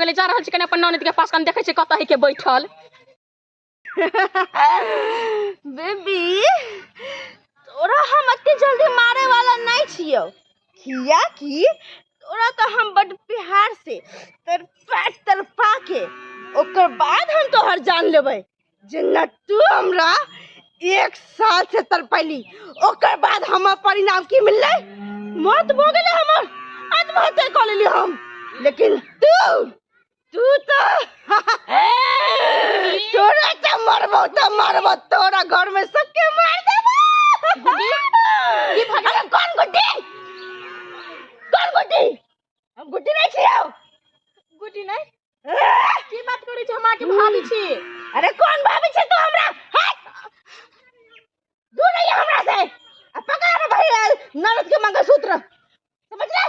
गेलै। जा रहल छी कनि अपन ननद के पास, कनि देखै छी कतऽ है के बैठल। बेबी, तोरा हम एते जल्दी मारे वाला नहीं छियौ, कियाकि तोरा तो हम बड प्यार से तड़पा तड़पा के ओकर बाद हम तोहर जान लेबै। जेना तू हमरा 1 साल से तड़पैली, ओकर बाद हमर परिणाम की मिललै? मौत भऽ गेलै हमर, आत्महत्या कऽ लेली हम। लेकिन तू तू तो तोरा तऽ मरबो तऽ मरबो, तोरा घर में सबके मार देबो। की भऽ गेल? अरे कोन गुड्डी, कोन गुड्डी? हम गुड्डी नहीं छियौ। गुड्डी नहीं? की बात करै छी, हम अहाँके भाभी छी। अरे कोन भाभी छी तू हमरा? हट, दूर रहिए हमरा से। आ पकड़ हमर भाई ननद के मंगलसूत्र, समझले?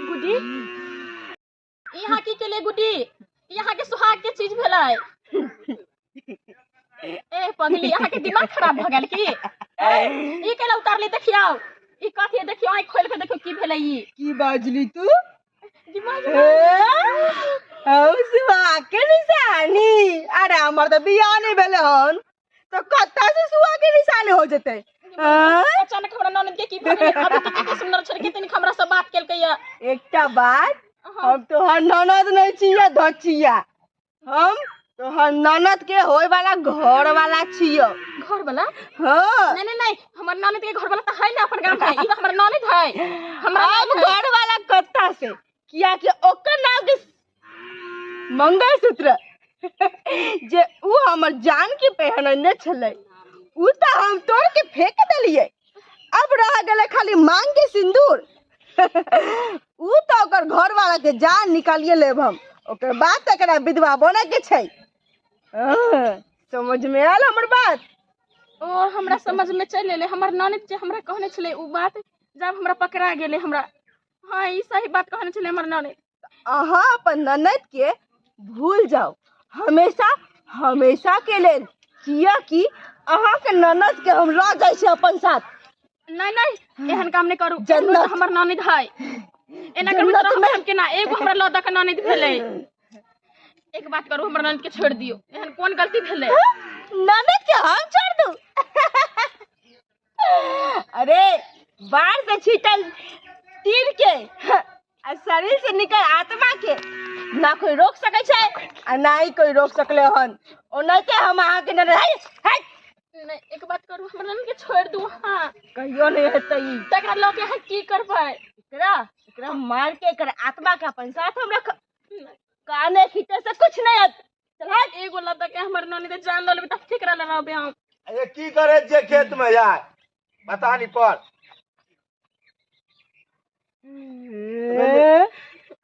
गुड्डी, यहाँ की केले गुड्डी? यहाँ के सुहाग के चीज भेलै। ए पगली, अहाँ के दिमाग खराब भऽ गेल की? ई केला उतारली? देखियौ ई कथी है, देखियौ आँखि खोलि के देखियौ की भेलै ई। की बाजली तू? दिमाग हम सुहाग के निशानी? अरे हमर तऽ बियाह नहि भेलै हन, तऽ कतऽ से सुहाग के निशानी हो जेतै? आँय? अचानक हमरा ननद के की भऽ गेलै? अभी तऽ कते सुन्दर छलै, कते नीक हमरा से बात केलकै या। एकटा बात, हम तोहर ननद नहि छियै धचिया, हम तोहर ननद के होय वाला घर वाला छियौ। घर वाला? हाँ। नहीं नहीं नहीं, हमर ननद के घर वाला तऽ है ना अपन गाम में, ई तऽ हमर ननद है। हमरा अब ननद है। घर वाला कत्ता से? कियाकि ओकर नाम के मंगलसूत्र जे उ हमर जान के पहनने छलै, उ तऽ हम तोड़ के फेंक देलियै। अब रह गेलै खाली मांग के सिंदूर, उ तऽ ओकर घर वाला के जान निकालिए लेब हम, ओकर बाद तऽ एकरा विधवा बने के छै। हाँ, समझ में आयल हमर बात? ओ हमरा समझ में चलि एलै। हमर ननद जे हमरा कहने छलै उ बात जब हमरा पकड़ा गेलै हमरा। हाँ, ई सही बात कहने छलै हमर ननद। अहाँ अपन ननद के भूल जाओ हमेशा हमेशा के लेल, कियाकि अहाँ के ननद के हम लऽ जाइ छी अपन साथ। नहीं नहीं, एहन काम नहीं करू। जन्नत। एहन हमर ननद है, एना करबै तऽ जन्नत में। हम केना? एगो हमरा लऽ दऽ के ननद भेलै। एक बात करू, हमर ननद के छोड़ि दियौ, एहन कोन गलती भेलै? ननद के हम छोड़ दू? अरे बाहर से छीटल तीर के आ शरीर से निकल आत्मा के ना कोई रोक सकै छै आ ना ही कोई रोक सकले हन। ओनाहिते हम अहाँ के ननद है, है। नहीं, एक बात करू, हमर ननद के छोड़ दू। हाँ, कहियो नहीं हेतै ई। तकरा लऽ के अहाँ की करबै? एकरा मार के एकर आत्मा के अपन साथ हम रख, काने खींचे से कुछ नहीं हत। चल हट। एगो लऽ के हमर ननद के जान लऽ लेबै तऽ केकरा लऽ रहबै हम? अरे की करै छियै खेत में यार? पता नहीं पर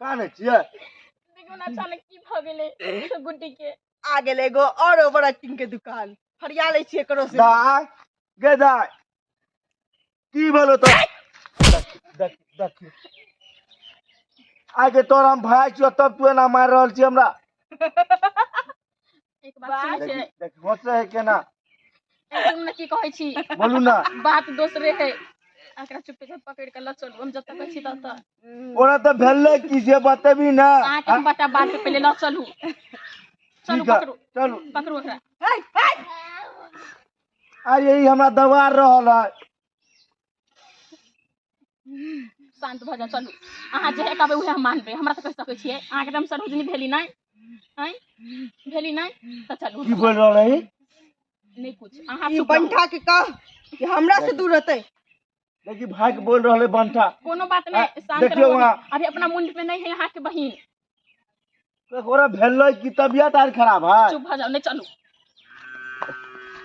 काने छियै। देखियौ ने अचानक की भऽ गेलै गुड्डी के। आ गेलै एगो और ओवर एक्टिंग के दुकान, फरिया लै छियै एकरो से। दाय गे दाय, की भेलो तो? देख देख, आगे तोरा हम भाई छियो तब तू एना मारि रहल छी हमरा। एक बात सुनै देखी छियै? देख, हंसै है केना। सुनू ने की कहै छी। बोलू ना। बात दोसरे है, एकरा चुप्पे से पकड़ के लऽ चलू, हम जतऽ कहै छी ततऽ। ओना तऽ भेलै की से बतेबी ना। अहाँके हम बता बात के पहिले लऽ चलू। चलू। ठीक है, पकड़ू। चलू। पकड़ू एकरा। है, है। आ यही हमरा दबा रहल है। शांत भऽ जाउ, चलू। अहाँ जे कहबै उएह हम मानबै, हमरा तऽ कहि सकै छियै? अहाँके तऽ हम सरोजनी भेली नहि? आँय, भेली नहि? तऽ चलू। की बोल रहल है? नहि कुछ, अहाँ ई चुप रहू। बंठा के कह कि हमरा से दूर रहतै। देखी भाई के बोल रहल है बंठा। कोनो बात नहीं, शांत देखियौ रहू। अहाँ। अभी अपना मुंड पे नहीं है अहाँके बहिन। ओकरा भेलै की तबियत आर खराब है? चुप भऽ जाउ, नहि चलू।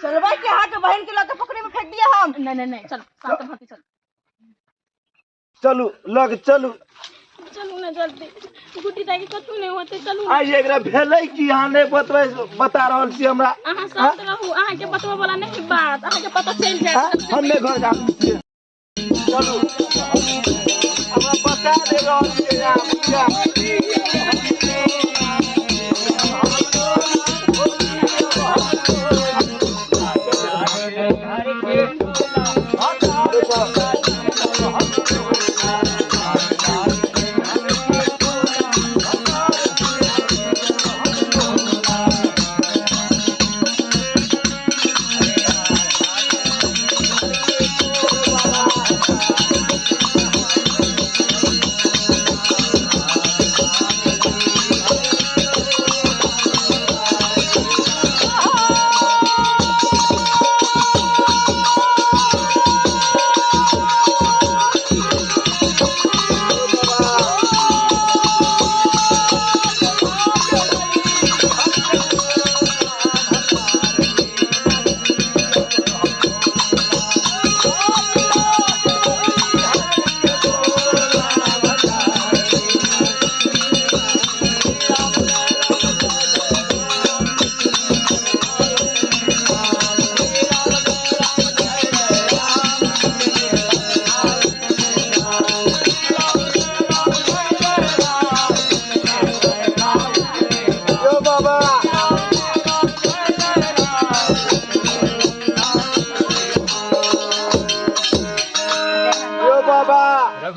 चलबै कि अहाँके बहिन के लऽ के पोखरि में फेंक दिया हम? नहीं नहीं नहीं, चलू, शांत भऽ के चलू। चलू लग चलू। चलू ना जल्दी, गुड्डी दाई के कतहु नहि होतै, चलू। आइ एकरा भेलै की अहाँ नहि बतबै बता रहल छी हमरा। अहाँ शांत रहू, अहाँके बतबै वाला नहि बात, अहाँके पता चलि जायत। हम नहि घर जाबै छियै, चलू हमरा बता दे रहल छियै अहाँ, बुझलियै?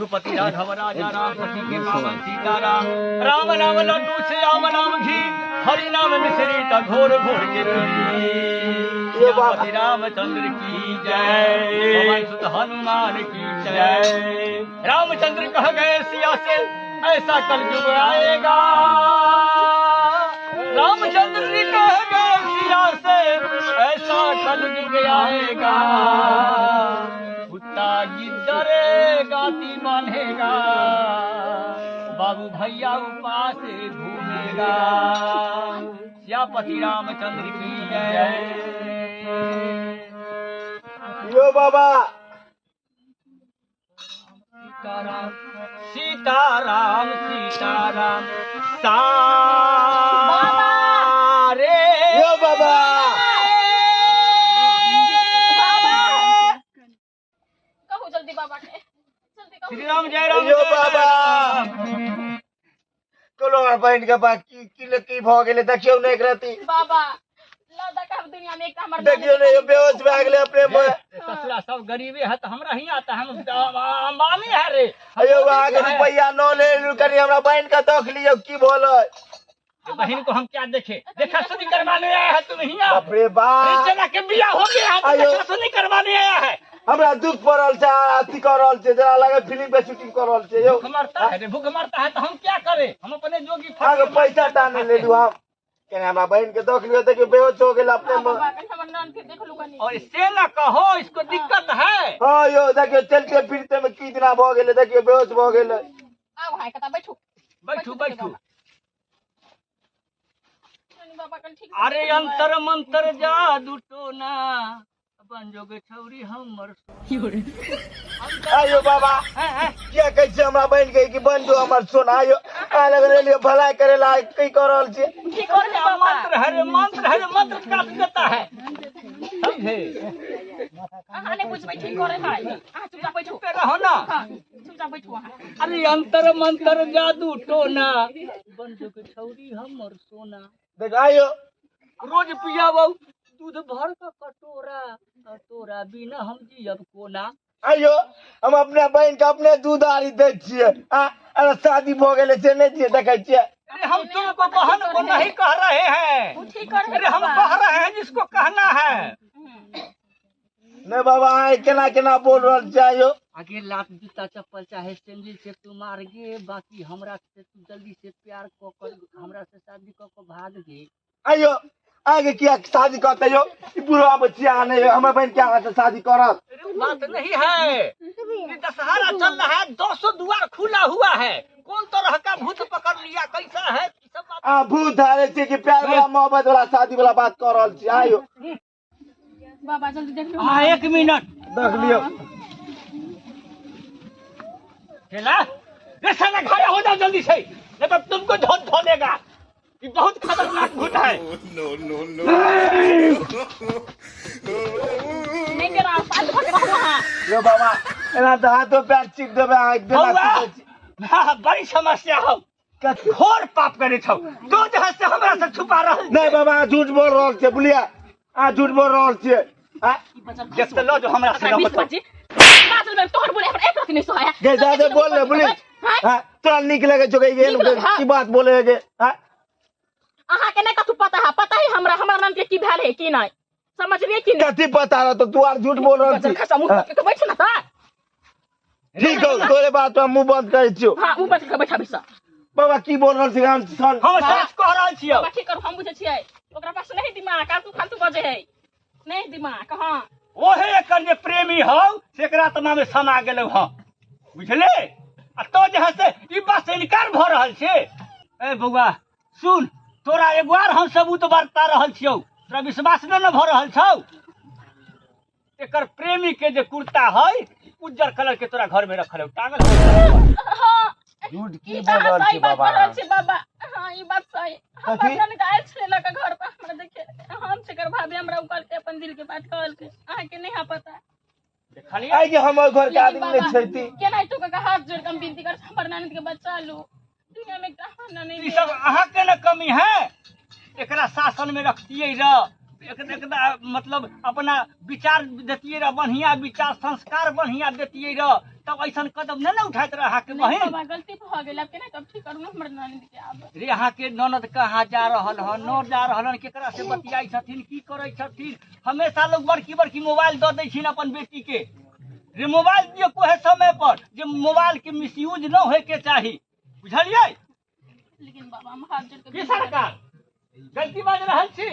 रघुपति राघव राजा राम पति के पावन सीताराम। राम नाम लड्डू श्याम नाम घी, हरि नाम मिश्री त घोर घोर के ये बाबा। पी। रामचंद्र की जय, पवन सुत हनुमान की जय। रामचंद्र कह गए सिया से, ऐसा कल युग आएगा। रामचंद्र जी कह गए सिया से, ऐसा कल युग आएगा। कुत्ता गिद्दरे गाती बांधेगा, बाबू भैया उपास घूमेगा। सियापति रामचंद्र की जय। यो बाबा। सीताराम सीताराम सीताराम सारे। यो बाबा। कहू जल्दी बाबा के, जल्दी कहू। श्री राम जय राम यो जय बाबा। राम। चलो हमर बहिन के बात की की ने की भऽ गेलै देखियौ ने एक रति। बाबा लौदा का दुनिया में एकटा हमर देखियौ ने यो बेहोश भए गेलै अपने मे। ससुरा सब गरीबे है तो हमरा ही आता, हम अंबानी है रे। अयो अहाँके रुपैआ न ले कनि हमरा बहिन के देख लियौ की भऽलै। बहन को हम क्या देखे, देखा सुनी करवाने आया है तुम हिया। बाप रे बाप। चला के बियाह हो गया है, आयो। देखा सुनी करवाने आया है। हमरा दुख पड़ल छै, अथी कऽ रहल छै, जेना लागल फिल्म के शूटिंग कऽ रहल छै यौ। भूख मरता है रे, भूख मरता है तो हम क्या करें, हम अपने जोगी अहाँके पैसा टा नहि लेलु हम। कनि हमरा बहिन के देख लियौ, देखियौ बेहोश हो गेल अपने मे। बाबा कनि हमर ननद के देखलू कनि। और इससे न कहो इसको दिक्कत है। हँ यौ देखियौ चलते फिरते में की दिना भऽ गेलै, देखियौ बेहोश भऽ गेलै। आउ हाय कता बैठू। बैठू बैठू। कनि बाबा कनि ठीक से अरे देखलू। अंतर मंतर जादू टोना, अपन जोग छौरी हमर। आयो बाबा किया कहै छियै हमरा बहिन के कि बन जो हमर सोना। आयो अहाँ लग एलियै भलाई करे ला, की कऽ रहल छियै? की कर है बाबा? मंत्र है रे, मंत्र है रे, मंत्र काट देता है, समझे? अहाँ नहि बुझबै, ठीक करे है। अहाँ चुपचाप बैठू। चुप रहो ना। हाँ चुपचाप बैठू अहाँ। अरे अंतर मंतर जादू टोना, बन जोग छौरी हमर सोना। देख आयो रोज पियाबौ दूध भर का कटोरा, और तोरा बिना हम जियब कोना। आयो हम अपने बहिन के अपने दूध आरी दै छियै। आ अरे शादी भऽ गेलै से नहि छियै देखै छियै। अरे हम तुमको बहन को नहीं कह रहे हैं, उ ठीक करे है अरे हम बाबा। कह रहे हैं जिसको कहना है। नहि बाबा अहाँ केना केना बोल रहल छियै आयो। आगे लात जूता चप्पल चाहे सैंडल से तू मार गे, बाकी हमरा से तू जल्दी से प्यार क कर हमरा से शादी क के भाग गे। आयो आगे किया शादी करतै यौ? ई बुढ़वा बच्चिया अहाँ नहि हमर बहिन के अहाँ से शादी करत? अरे बात नहीं है, ये दशहरा चल रहा है, 200 द्वार खुला हुआ है, कौन तरह का भूत पकड़ लिया कैसा है ई सब बात। अहाँ भूत धारे छियै कि प्यार वाला मोहब्बत वाला शादी वाला बात कऽ रहल छियै? आयो बाबा जल्दी देख लू। हाँ एक मिनट देख लियौ। चला रे साला, खड़ा हो जाओ जल्दी से, नहीं तो तुमको धो धो देगा। ये बहुत खतरनाक भूत है। नहि डराउ, शांत भऽ के रहू अहाँ। यौ बाबा एना तऽ हाथो पैर चीप देबै अहाँ एक बौआ, बेला। हाँ, बड़ी समस्या हो, घोर पाप करे छौ, दो जगह से हमरा से छुपा रहल। नहि बाबा अहाँ झूठ बोल रहल छियै, बुझलियै? अहाँ झूठ बोल रहल छियै। आ ई बचल देख तऽ लो जो हमरा से बीस न पच्चीस बाजल में तोहर बोले हमरा एक रति नहि सोहाया। गे जादे बोल ले बुझली। हाँ? हाँ तोरा नीक लगै छौ गे नीक लगै, हाँ। की बात बोले गे? हाँ अहाँ के नहि कथू पता है, पता है हमरा हमर ननद के की भेल है की नहि, समझलियै की नहि? कथी पता रह तो तू आर झूठ बोल रहल बचल छी। खसा मुँह पकड़ के बैठ ना तऽ। ठीक हौ तोरे बात पर मुँह बंद करै छियौ। हाँ मुँह बंद के बैठा बैसा। बाबा की बोल रहल छी हम सन? हम सच कह रहल छियौ। बाबा ठीक करू, हम बुझै छियै ओकरा पास नहीं दिमाग, आलतू फालतू बजै है, नहीं दिमाग। हाँ ओहे एकर जे प्रेमी हौ से एकरा आत्मा में समा गेलौ हँ, बुझले? आ तो जे है से ई बात से इनकार भऽ रहल छै। ए बौआ सुन, तोरा एगो आर हम सबूत बरता रहल छियौ, तोरा विश्वास नहि ने भऽ रहल छौ? एकर प्रेमी के जे कुर्ता है उज्जर कलर के तोरा घर में रखल हौ, टांगल हौ। हाँ झूठ की ई बोल तऽ रहल सही छी बात बाबा? कह रहल छी बाबा। हाँ ई बात सही। हमर कथी? ननद आयल छलै लऽ कऽ घर पर हमरा देखे, हम से भाभी हमरा उ कहलकै, अपन दिल के बात कहलकै, अहाँके नहि है पता। देखलियै आइ के हमर घर के लेकिन आदमी नहि बाबा छै ती। केनाहितो कऽ के हाथ जोड़ि कऽ हम विनती करै छी, हमर ननद के बचा लू, दुनिया में एकटा हमर ननद ई सब अहाँके ने कमी है, एकरा शासन में रखतियै र, एक मतलब अपना विचार देतियै र, बढ़िया विचार संस्कार बढ़िया देतियै र, तब ऐसन कदम नहि ने उठाइत रहे अहाँके नहीं बहिन। बाबा गलती भऽ गेल, आब केना कब ठीक करू ने हमर ननद के आब। रे अहाँके ननद कहाँ जा रहल हन, न जा रहल हन, केकरा से बतियाइ छथिन, की करै छथिन? हमेशा लोग बड़की बड़की मोबाइल दऽ दै छिन अपन बेटी के। रे मोबाइल दियौ कोहे समय पर जे मोबाइल के मिसयूज न होय के चाही, बुझलियै? लेकिन बाबा हम हाथ जोड़ के की सरकार गलती बाज रहल छी?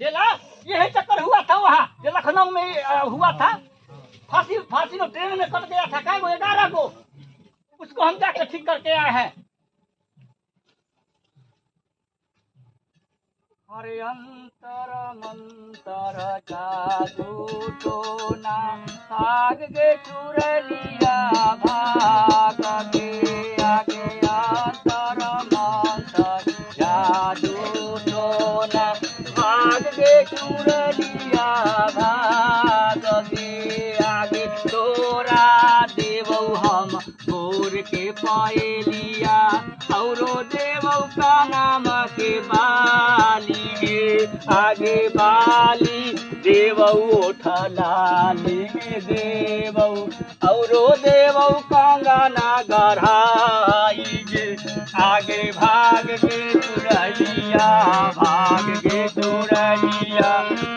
चेला यही चक्कर हुआ था वहाँ जो लखनऊ में हुआ था, फांसी फांसी में ट्रेन में कट गया था, कै गो 11 गो, उसको हम जाके ठीक करके आए हैं। अरे अंतर मंतर जादू टोना भाग गे चुरलिया भाग गे आगे, अंतर मंतर जादू टोना भाग गे चुरलिया भाग गे आगे, तोरा देवौ हम भोर के पाएलिया औरो देवौ का नाम के बाली गे आगे, बाली देवौ ओठलाली गे देवौ औरो देवौ कंगना गढ़ाई गे आगे, भाग गे चुरैया भाग गे चुरैया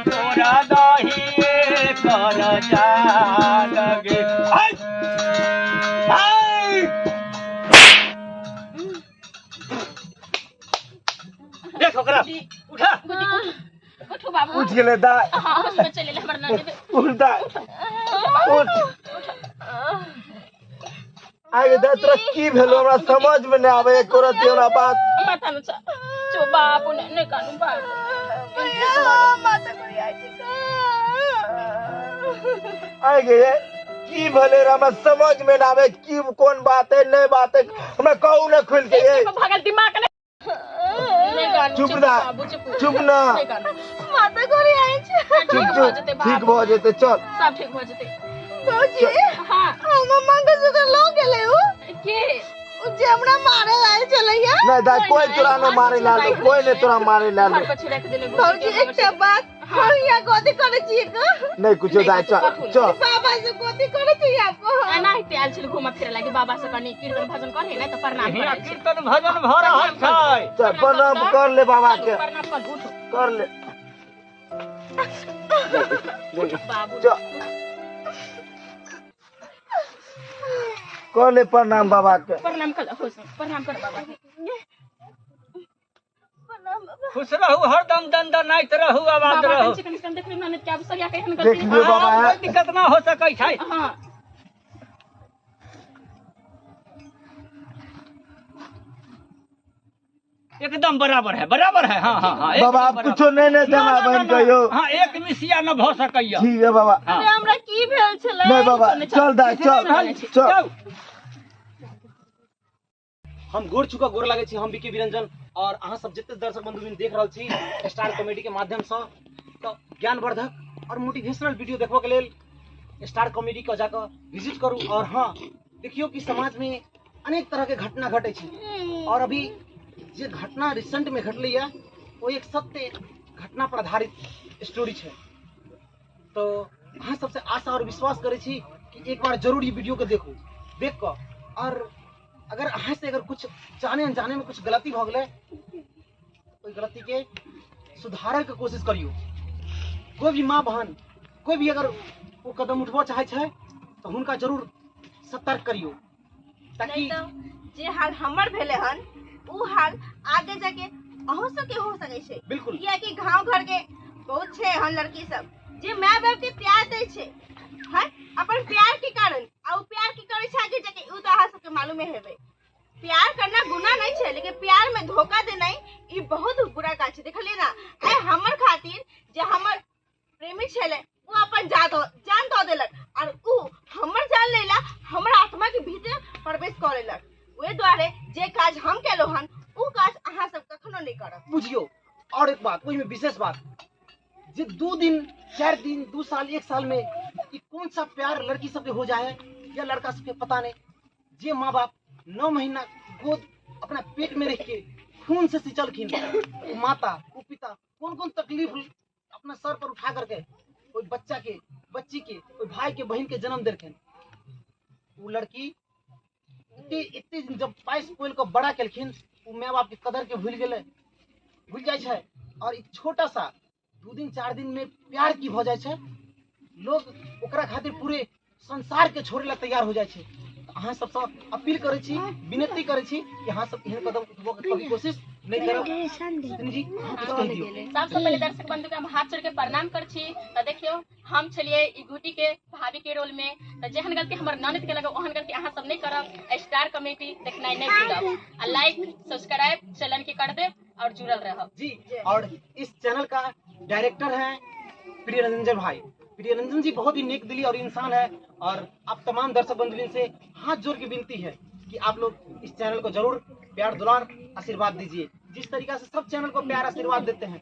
तोरा दहिए कर जान गे। हाय! हाय! देख ओकरा उठा। गुड्डी उठू, उठू बाबू। उठ गेलै दाइ। हाँ होश में चलि एलै हमर ननद। उठ दाइ, उठ। आगे दाइ, तोरा की भेलो? हमरा समझ में नहि आबै एको रत्ती हमरा बात। माथा में चो बाबू, नहीं नहीं कानू बाबू। भैया माता कोई आई छै। आगे की भेलै रे? हमरा समझ में नहि आबै की कोन बात है, नहि बात है, हमरा कहू ने खुलि के। ये भगल दिमाग नहीं नहीं कानू। चुप ना, बाबू चुप, चुप ना। नहीं कानू। माता कोई आई छै। चुप ठीक भऽ चुप, जेतै ठीक बाबू, भऽ जेतै, चल सब ठीक भऽ जेतै। भौजी हाँ हमर मंगलसूत्र लऽ गेलै उ के उ जे हमरा मारे आयल छलैया। नहि दाइ, कोई तोरा नहि मारे लालो, कोई नहि तोरा मारे लालो। घर पर छिड़क देने भौजी एकटा बात, हम यहाँ कथी करै छियै ग? नहि कुछो दाइ, चल चल। बाबा से कथी करै छियै आप? एनाहिते आयल छल घूमऽ फिरे लागी, बाबा से कनि कीर्तन भजन करे ने तऽ प्रणाम हियाँ करै छै। कीर्तन भजन भऽ रहल छै। चल प्रणाम कर ले बाबा के। प्रणाम कर, उठो कर ले बाबू। चल कर ले प्रणाम बाबा के। प्रणाम कर, होश में प्रणाम कर बाबा के। खुश रहू, हरदम दंदनाइत रहू, आबाद बाबा रहू। कनि कनि कनि देख लियौ ननद के आब सरिया के एहन देख गलती लियौ बाबा। आब कोइ दिक्कत ना हो सकै छै। हाँ एकदम बराबर है, बराबर है। हाँ हाँ हाँ, एकदम बाबा आब बराबर। कुछो नहि ने ना, देना ना, बहिन ना, ना। कहियो। हाँ एक मिसिया न भऽ सकैया। ठीक है बाबा। हाँ। अरे हमरा की भेल छलै? नहि बाबा, चल दाइ, चल चल। जाउ। हम गोर चुका गोर लागै छी, हम बीके बिरंजन और अहाँ सब जते दर्शक बंधु देख रहल छी स्टार कॉमेडी के माध्यम से, तो ज्ञानवर्धक और मोटिवेशनल वीडियो देखबऽ के लेल स्टार कॉमेडी के जाकऽ विजिट करू। और हाँ देखियौ कि समाज में अनेक तरह के घटना घटै छै और अभी जे घटना रिसेंट में घटलै या ओ एक सत्य घटना पर आधारित स्टोरी छै। तो अहाँ सबसे आशा और विश्वास करै छी कि एक बार जरूर ई वीडियो के देखू, देख कऽ और अगर अहाँ से अगर कुछ जाने अनजाने में कुछ गलती भऽ गेलै ओहि गलती के सुधारे के कोशिश करियौ। कोई भी माँ बहन कोई भी अगर ओ कदम उठबऽ चाहै छै तऽ हुनका जरूर सतर्क करियौ ताकि नहीं तऽ जे हाल हमर भेलै हन उ हाल आगे जाके अहूँ सबके हो सकै छै। बिल्कुल। कियाकि गाँव घर के बहुत छै एहन लड़की सब जे my बाप के प्यार दै छै हैं अपन प्यार के कारण, आ उ प्यार की करै छै आगे जाके उ तऽ अहाँ सबके मालूमे हेबै। प्यार करना गुनाह नहीं छै, लेकिन प्यार में धोखा देनाइ ई बहुत बुरा काज छै। देखलियै ना, आइ हमर खातिर जे हमर प्रेमी छलै उ अपन जान दऽ देलक और उ हमर जान लेला हमर आत्मा के भीतर प्रवेश कऽ लेलक। ओहि दुआरे जे काज हम केलहुँ हन उ काज अहाँ सब कखनो नहि करब। बुझियौ। और एक बात ओहिमे विशेष बात जे 2 दिन 4 दिन 2 साल 1 साल में ई कौन सा प्यार लड़की सबके हो जाए या लड़का सबके पता नहीं, जे माँ बाप 9 महीना गोद अपना पेट में रख के खून से सिंचलखिन ओ माता ओ पिता कौन कौन तकलीफ अपना सर पर उठा करके ओहि बच्चा के बच्ची के ओहि भाई के बहन के जन्म देलखिन, ओ लड़की एते एते दिन जब पाइस पोल के बड़ा केलखिन, ओ माय बाप के कदर के भूल गेलै, भूल जाइ छै। और एक छोटा सा 2 दिन 4 दिन में प्यार की भऽ जाइ छै, लोग ओकरा खातिर पूरे संसार के छोड़े ला तैयार हो जाइ छै। अहाँ सबसँ अपील करै छी, विनती करै छी कि अहाँ सब एहन कदम उठबऽ के कभी कोशिश नहि करब। सुनिल जी, अहाँ किछु कहि दियौ। सबसँ पहिले दर्शक बंधु के हम हाथ जोड़ के प्रणाम कर छी। तऽ देखियौ, हम छलियै ई गुटी के भाभी के रोल में, तऽ जेहन गलती हमर ननद के लगल ओहन गलती अहाँ सब नहि करब। स्टार कॉमेडी देखनाइ नहि भूलब आ लाइक सब्सक्राइब चैनल के कर देब और जुड़ल रहब। जी, और इस चैनल का डायरेक्टर हैं प्रिय रंजन भाई। प्रिय रंजन जी बहुत ही नेक दिली और इंसान है, और आप तमाम दर्शक बंधुओं से हाथ जोड़ के विनती है कि आप लोग इस चैनल को जरूर प्यार दुलार आशीर्वाद दीजिए। जिस तरीका से सब चैनल को प्यार आशीर्वाद देते हैं,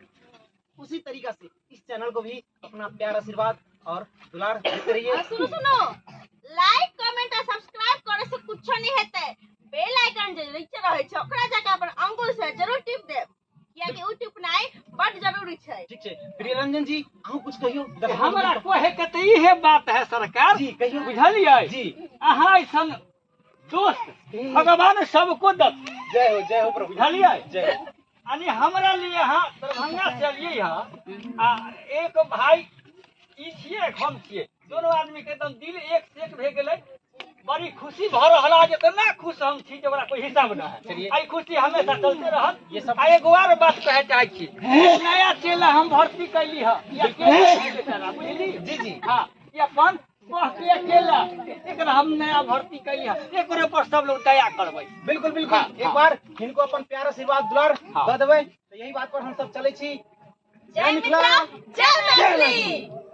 उसी तरीका से इस चैनल को भी अपना प्यार आशीर्वाद और दुलार देते रहिए। और सुनो सुनो, लाइक कमेंट और सब्सक्राइब करे से कुछ नहीं हेतै, बेल आइकन जे नीचे रहै छै ओकरा जाके अपन अंगुल से जरूर टिप देब, कियाकि उ टिपनाइ बड जरूरी छै। ठीक छै, प्रिय रंजन जी, अहूँ कुछ कहियौ। हमरा कहे के तऽ इहे बात है सरकार जी, कहियौ। बुझलियै जी। अहाँ ऐसन दोस्त भगवान सबको दत। जय हो, जय हो प्रभु। बुझलियै? जय हो। यानी हमरा लिए अहाँ दरभंगा से एलियै हँ, आ एक भाई ई छियै, एक हम छियै, दोनों आदमी के एकदम दिल एक से एक भए गेलै। बड़ी खुशी भऽ रहल है, इतना खुश हम छी जे ओकरा कोई हिसाब न है। चलिए। आई खुशी हमेशा चलते रहत। ये सब- आ एगो आर बात कहे चाहै छी, नया चेला हम भर्ती कैली हँ, ई अकेले है बेचारा, बुझली? जी, जी। हाँ, ई अपन बह के अकेला, एकरा हम नया भर्ती कैली हँ, एकरे पर सब लोग दया करबै। बिल्कुल बिल्कुल। हाँ, एक हाँ। बार हिनको अपन प्यार आशीर्वाद दुलार हाँ। दऽ देबै। तऽ यही बात पर हम सब चलै छी। जय मिथिला, जय मैथिली।